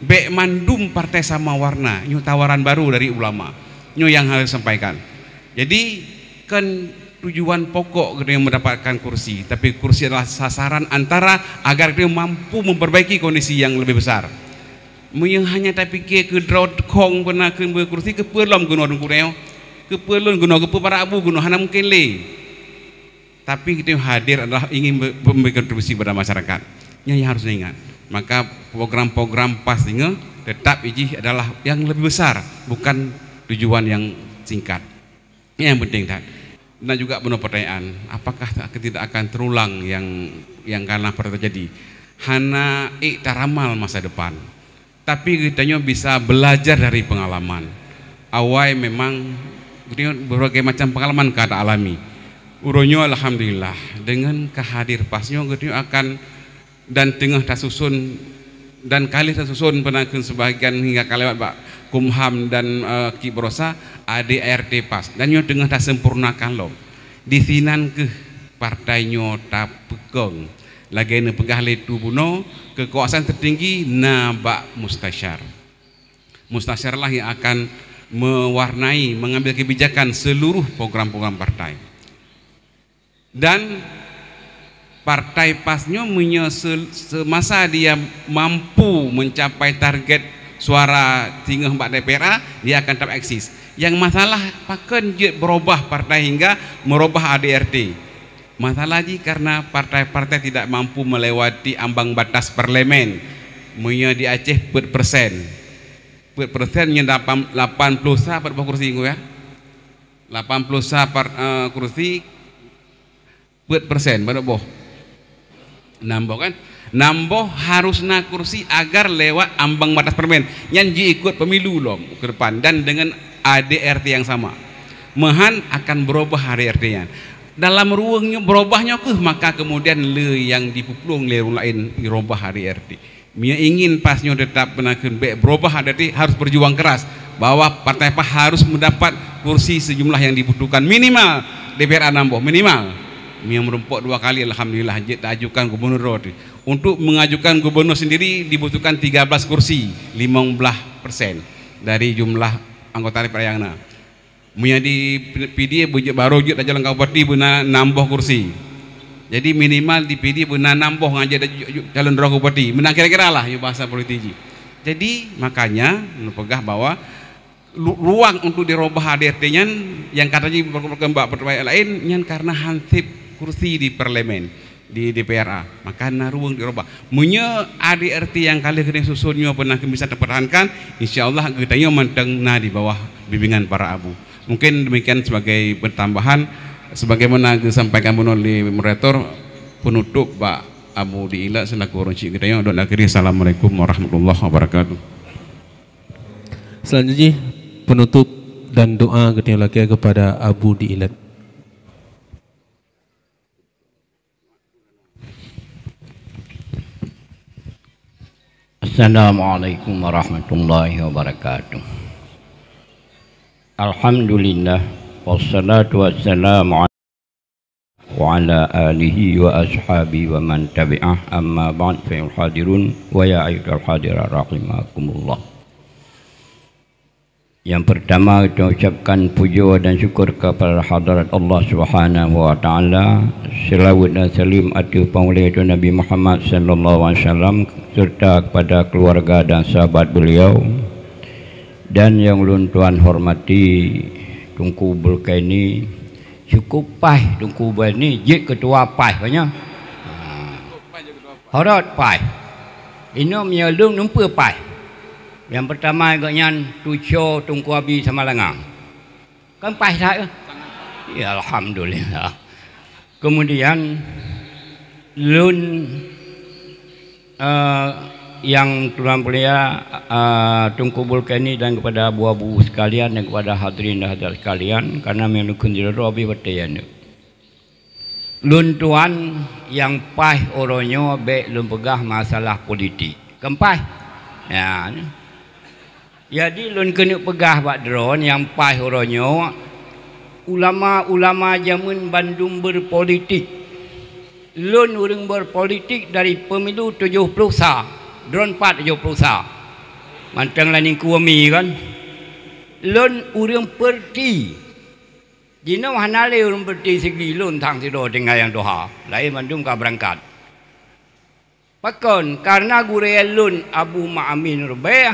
Bék mandum partai sama warna, nyoe tawaran baru dari ulama. Nyoe nyang harus sampaikan. Jadi, kon tujuan pokok geutanyoe mendapatkan kursi, tapi kursi adalah sasaran antara agar geutanyoe mampu memperbaiki kondisi yang lebih besar. Meunyoe hanya tapike keu droe khong beuna keu beu kursi, keupeue lom keunoe Teungku nyoe? Keupeue lôn keunoe? Keupeue para abu keunoe? Hana mungken lé. Tapi geutanyoe hadir adalah ingin be-, memberi kontribusi kepada masyarakat. Nyan nyang harus ingat. Maka program-program PAS singoh tetap ijih adalah yang lebih besar, bukan tujuan yang singkat. Nyang penting that. Dan juga bunoe pertanyaan, apakah tidak akan terulang yang, yang ka na pernah terjadi? Hana ék taramal masa depan. Tapi geutanyoe bisa belajar dari pengalaman. Awai memang geutanyoe berbagai macam pengalaman ka ta alami. Uroe nyoe alhamdulillah, dengan ka hadir PAS nyoe geutanyoe akan dan teungoh tasusun dan ka lheueh tasusun peunakeun sebahagian hingga ka lewat bak Kumham dan, eh, Ki Barosa, A D A R T PAS. Dan nyoe teungoh tasempurnakan lom. Disinan keuh partai nyoe tapeukong. Lagée neupeugah lé Tu bunoe, keukuasaan teutinggi na bak mustasyar. Mustasyar lah yang akan mewarnai, mengambil kebijakan seluruh program-program partai. Dan partai PAS nyoe meunyoe se-, semasa dia mampu mencapai target suara singoh bak D P R A, dia akan tetap eksis. Yang masalah pakon jeuet berubah partai hingga merubah A D R T. Masalah jih karena partai-partai tidak mampu melewati ambang batas parlemen. Meunyoe di Aceh peuet persen. Peuet persen nyan lapan, lapan puluh sa peuet boh kursi, ya. Lapan puluh sa par-, eh, kursi, peuet persen, padum boh? Nam boh, kan? Nam boh harus na kursi agar lewat ambang batas parlemen. Nyan jiikot pemilu lom ke depan dan dengan A D R T yang sama. Meuhan akan berubah A D R T nyan. Dalam ruweueng nyoe berubah nyoe keuh, maka kemudian le nyang dipeuplueng lé ureuëng laén irubah A D R T. Meunyoe ingin PAS nyoe tetap peunakeun bék berubah, A D R T harus berjuang keras bahwa partai PAS harus mendapat kursi sejumlah yang dibutuhkan, minimal D P R A nam boh, minimal. Meunyoe meurumpok dua kali, alhamdulillah, jeuet taajukan gubernur droe teuh. Untuk mengajukan gubernur sendiri dibutuhkan tiga belas kursi, limong blaih persen dari jumlah anggota D P R A nyang na. Meunyoe di P D I beujeuet barô jeuet tajalan ka bupati beuna nam boh kursi. Jadi minimal di P D I beuna nam boh ngon jeuet ju-, ju-, calon droe bupati. Meunan kira-kira lah, nyoe bahasa politik jih. Jadi makanya neupeugah bahwa lu-, ruang untuk dirubah A D R T nyan nyang ka tajadi bak perkembangan laén nyan karena hansip kursi di parlemen, di D P R A, maka na ruweueng dirubah. Meunyoe A D R T nyang ka lheueh geutanyoe susun nyoe peunakeun bisa tapertahankan, insya Allah geutanyoe mantong na di bawah bimbingan para abu. Mungkin demikian sebagai pertambahan, sebagaimana geusampaikan bunoe lé moderator, penutup bak Abu Diilat selaku ureuëng chik geutanyoe, dan akhiri, Assalamualaikum warahmatullahi wabarakatuh. Selanjutnya, penutup dan doa geutanyoe lakée kepada Abu Diilat. Assalamualaikum warahmatullahi wabarakatuh. Alhamdulillah, wassalatu wassalamu ala, wa ala alihi wa ashabihi wa man tabi'ah, amma ba'd, fa hadirun wa ya ayyuhal hadirat rahimakumullah. Yang pertama, kita ucapkan puja dan syukur kepada hadarat Allah Subhanahu wa Taala. Selawat dan salam ateueh panghulée Nabi Muhammad sallallahu alaihi wasallam serta kepada keluarga dan sahabat beliau. Dan yang ulôn tuan hormati, Teungku Bulkaini, cukup paih Teungku Bulkaini jeuet keutua paih banyak. Ha. Horot paih. Inong meunyoe lôn numpeue paih. Nyang pertama gobnyan tuco Teungku Abi Samalanga. Kan paih that, eh? Ya, alhamdulillah. Kemudian lôn, eh, yang tuan mulia, eh, Teungku Bulkaini dan kepada abu-abu sekalian dan kepada hadirin dan hadirat sekalian, karena memang lôn kheun sidroe-droe habéh watée nyan. Lôn tuan nyang paih uroe nyoe bék lôn peugah masalah politik. Kan paih? Ya. Jadi lôn keuneuk peugah bak droe nyang paih uroe nyoe, ulama-ulama jameun bandum berpolitik. Lôn ureuëng berpolitik dari pemilu tujoh ploh sa, droe pat tujoh ploh sa. Mantong lam ningku umi kan. Lôn ureuëng perti. Jinoe hana lé ureuëng peuti sigi lôn thang sidroe tinggai nyang tuha, laén mandum ka beurangkat. Pakon? Karena gurée lôn Abu Ma'amin Rubeh,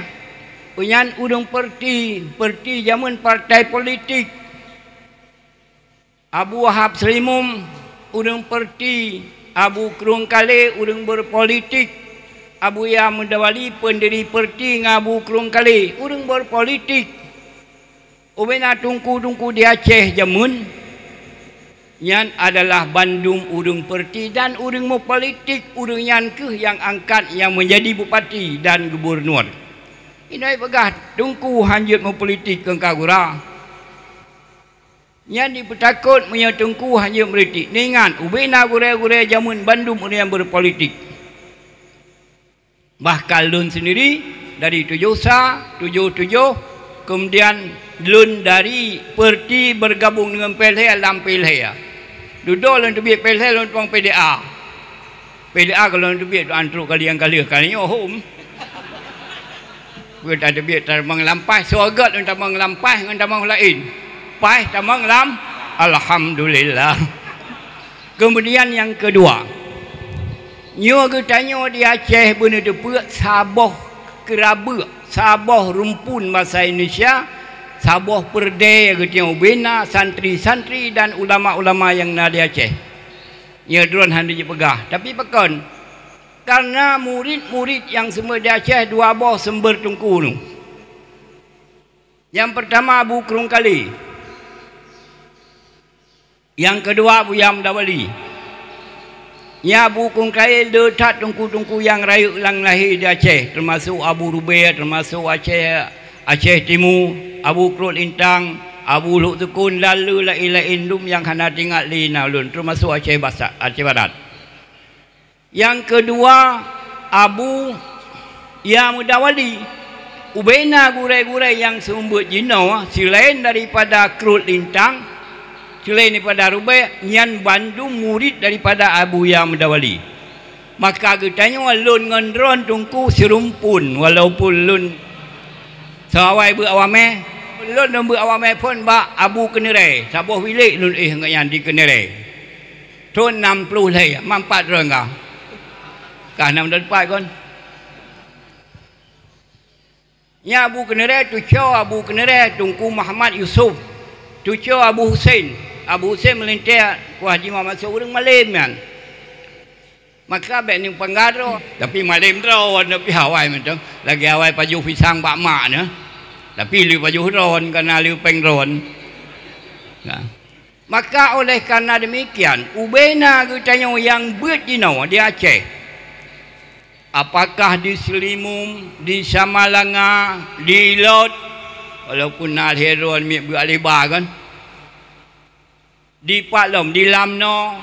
nyan ureuëng peureuti, peureuti jameun partai politik. Abu Wahab Seulimum, ureuëng peureuti, Abu Krueng Kalé, ureuëng beureupolitik, Abu Yahya Mudawali, peundiri peureuti ngon Abu Krueng Kalé, ureuëng beureupolitik. Ubena teungku-teungku di Aceh jameun nyan adalah bandum ureuëng peureuti dan ureuëng meupolitik, ureuëng nyan kheueh nyang angkat nyang meunjadi bupati dan gubunur. Inai peugah teungku hanjeuet meupolitik keu ka gura. Nyan jipeutakot meunyoe teungku hanjeuet meupolitik. Ingat, ubena gurée-gurée jameun bandum ureuëng nyang beureupolitik. Bahkan lôn sendiri dari tujoh sa, tujoh tujoh, kemudian lôn dari peureuti beurgabong deungon P L H lam P L H. Dudoe lôn teubiet P L H lôn tueng P D A. P D A kalau lôn teubiet tu antruk kali nyang ka lheueh, kali nyoe hom. Bukan tak teubiet tamong lam paih, soe gét lôn tamong lam paih ngon tamong laén. Paih tamong lam, alhamdulillah. Kemudian nyang keudua, nyoe geutanyoe di Aceh beuneuteupeu saboh keurabeuek, saboh rumpun basa Indonesia, saboh peureudée geutanyoe ubena santri-santri dan ulama-ulama nyang na di Aceh. Nyoe droen hana jipeugah, tapi pakon? Karena murit-murit nyang seumeubeuet di Aceh dua boh seumeubeuet teungku nyoe. Nyang peurtama Abu Krueng Kalé. Nyang keudua Abu Yahya Mudawali. Nyan Abu Krueng Kalé le that teungku-teungku nyang rayeuk nyang lahé di Aceh, teumasok Abu Rubeh, teumasok Aceh, Aceh Timu, Abu Krueng Lintang, Abu Lhok Teukon, dan le laén-laén dum nyang hana teuingat lé na ulôn, teumasok Aceh Basa-, Aceh Barat. Nyang keudua, Abu Yahya Mudawali, ubena gurée-gurée nyang seumeubeuet jinoe, seulaén daripada Krueng Lintang, seulaén daripada Rubeh, nyan bandum murit daripada Abu Yahya Mudawali. Maka geutanyoe lôn ngon droen teungku sirumpun, walaupun lôn soe awai beuet awamé, lôn lôn beuet awamé phon bak Abu Keuneurée, saboh bilék lôn éh ngon nyan di Keuneurée. Thon nam ploh lhée, mampat droen ka. Ka nam deupat kon. Nyan Abu Keuneurée, tucoe Abu Keuneurée, Teungku Muhammad Yusuf. Tucoe Abu Husen. Abu Husen meulintée ku Haji Muhammad Soe ureuëng malém nyan. Maka bék neupeugah droe, tapi malém droen, tapi awai mantong. Lagée awai pajoh pisang bak mak nyoe. Tapi le pajoh droen, kana le péng droen. Nah. Maka oleh karena demikian, ubena geutanyoe nyang beuet jinoe di Aceh, apakah di Seulimum, di Samalanga, di Ilot, walaupun na lhée droen miet beuet lé ba kan, di pat lom, di Lamno,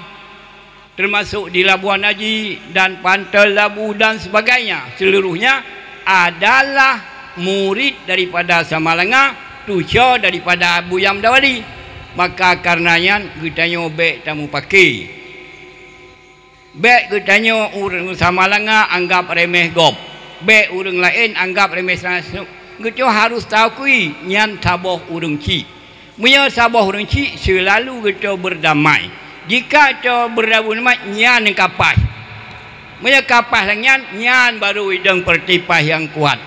termasuk di Labuan Aji dan Pantai Labu dan sebagainya, seluruhnya adalah murid daripada Samalanga, tucoe daripada Abu Yam Dawali. Maka karena nyan geutanyoe bék tamupake. Bék geutanyoe ureuëng Samalanga anggap remeh gob. Bék ureuëng laén anggap remeh sa-, geutanyoe harus taakui nyan saboh ureuëng chik. Meunyoe saboh ureuëng chik seulalu geutanyoe beudamai. Jika tanyoe beudamai nyan ka paih. Meunyoe ka paih lagée nyan, nyan baru idong peurtipah nyang kuat.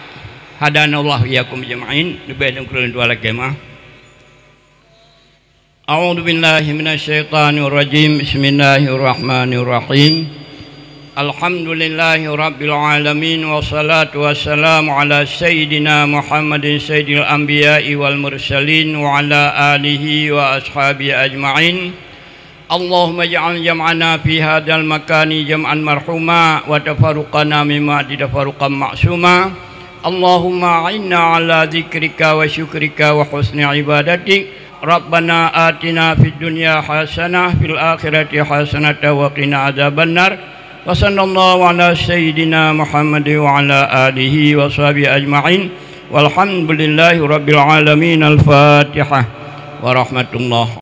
Hadanallahu iyyakum ajma'in. Leubeh dong keuleueng dua lagée mah. A'udzu billahi minasy syaithanir rajim. Bismillahirrahmanirrahim. Alhamdulillahi rabbil alamin, wassalatu wassalamu ala sayyidina Muhammadin sayyidil anbiya'i wal mursalin wa ala alihi wa ashabihi ajma'in. Allahumma ij'al jam'ana fi hadzal makani jam'an marhuma wa tafarruqana min ba'di tafarruqan ma'suma. Allahumma a'inna ala dzikrika wa syukrika wa husni ibadatik. Rabbana atina fid dunya hasanah, fil akhirati hasanah wa qina adzabannar. Wa sallallahu ala sayyidina Muhammad wa ala alihi wa sahbihi ajma'in. Walhamdulillahi rabbil alamin. Al-Fatihah. Wa rahmatullah.